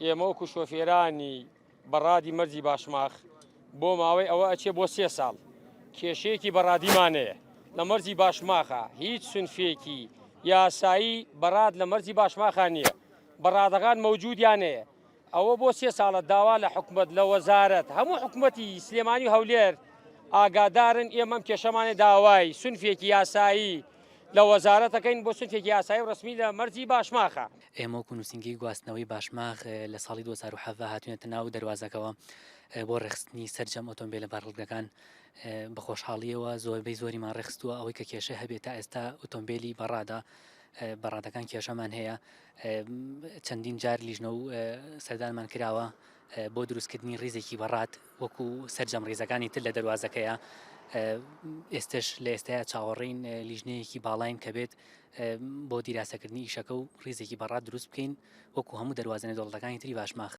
ئێمە وەکو شۆفێرانی بەڕادی مەرزی باشماخ بۆ ماوەی ئەوە ئەچێ بۆ سێ ساڵ کێشەیەکی بەڕادیمان هەیە لە مەرزی باشماخە هیچ سنفێکی یاسایی بەڕاد لە مەرزی باشماخا نییە بەڕادەکان مەوجودیان هەیە ئەوە بۆ سێ ساڵە داوا لە حکومەت لە وەزارەت هەموو حکومەتی سلێمانی و هەولێر ئاگادارن ئێمە ئەم کێشەمانە داوای سنفێکی یاسایی لە وەزارەتەکەین بۆ سنفێکی یاسایی و ڕەسمی لە مەرزی باشماخە. ئێمە وەکو نووسینگەی گواستنەوەی باشماخ لە ساڵی 2017 هاتوینەتە ناو دەروازەکەوە بۆ ڕێکخستنی سەرجەم ئۆتۆمبیلە بارهەڵگرەکان بە خۆشحاڵیەوە زۆربەی زۆریمان ڕێکخستووە ئەوەی کە کێشە هەبێت تا ئێستا ئۆتۆمبیلی بەڕادە بەڕادەکان کێشەمان هەیە چەندین جار لیژنە و سەردانمان کراوە بۆ دروستکردنی ڕیزێکی بەڕاد وەکو سەرجەم ڕیزەکانی تر لە دەروازەکەیە ئێستش لە ئێستایا چاوەڕێین لیژنەیەکی باڵاین کە بێت بۆ دیراسەکردنی ئیشەکە و ڕیزێکی بەڕاد دروست بکەین وەکو هەموو دەروازە نێودەوڵەتەکانی تری باشماخ.